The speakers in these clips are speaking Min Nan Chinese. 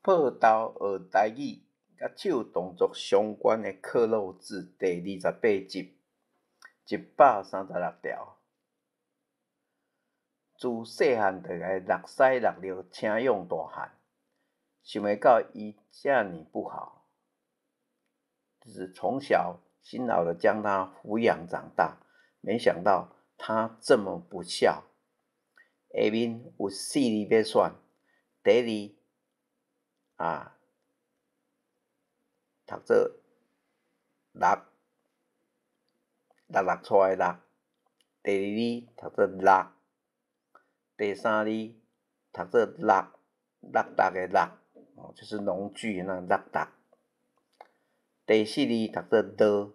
報道學台語，佮手動作相關的克漏字第28集，136條。自細漢就共伊搦屎搦尿請養大漢，想袂到伊遮爾不好，就是從小辛勞的將他撫養長大，沒想到他這麼不孝。下面有四字欲選，第一字啊，讀做六，六六錯的六；第二字讀做六，第三字讀做搦，搦逐的搦，哦，就是農具那搦逐。第四字讀做落，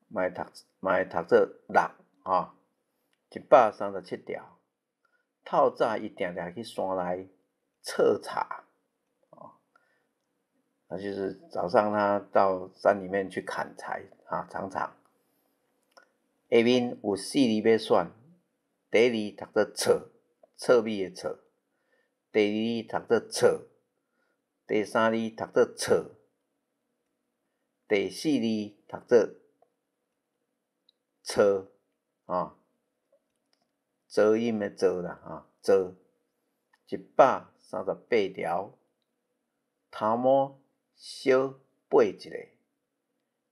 嘛會讀嘛會讀做搦，吼，137條。透早伊定定去山內採柴，哦，那就是早上他到山裡面去砍柴，啊，常常。下面有四字欲選，第一字讀做錯，錯味的錯；第二字讀做錯，第三字讀做錯，第四字讀做錯，啊。濁音的濁啦，哈，濁。138條，頭毛小撥一下，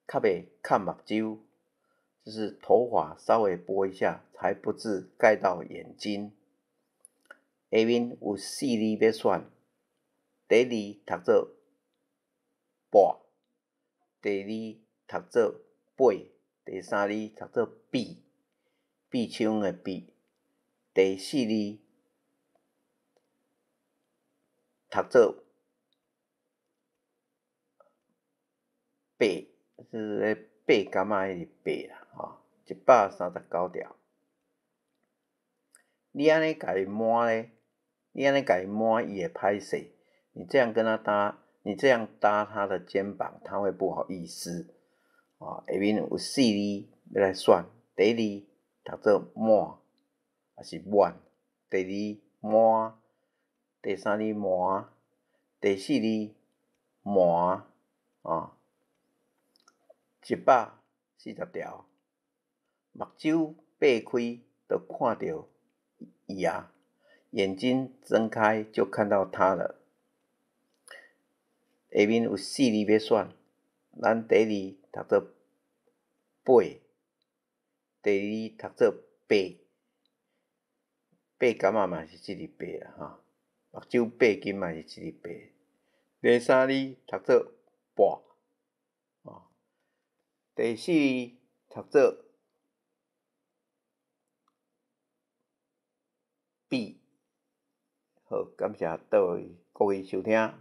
較袂崁目睭，就是頭髮稍微撥一下，才不致蓋到眼睛。下面有四字欲選，第一字讀做撥，第二字讀做八，第三字讀做閉，閉槍的閉。第四字讀做八，就是咧八柑仔彼个八啦，吼，139條。你按呢共伊摸咧，你按呢共伊摸伊會歹勢。你這樣跟他搭，你這樣搭他的肩膀，他會不好意思。啊，下面有四字欲來選，第一字讀做滿。抑是滿，第二滿，第三字瞞，第四字瞞，啊，140條，目睭擘開就看著伊啊，眼睛睜開就看到他了。下面有四字欲選，咱第一字讀做八，第二字讀做八。八柑仔嘛是這个八啦，吼，目睭八金嘛是這個八。第三字讀做跋，哦，第四字讀做閉。好，感謝各位收聽。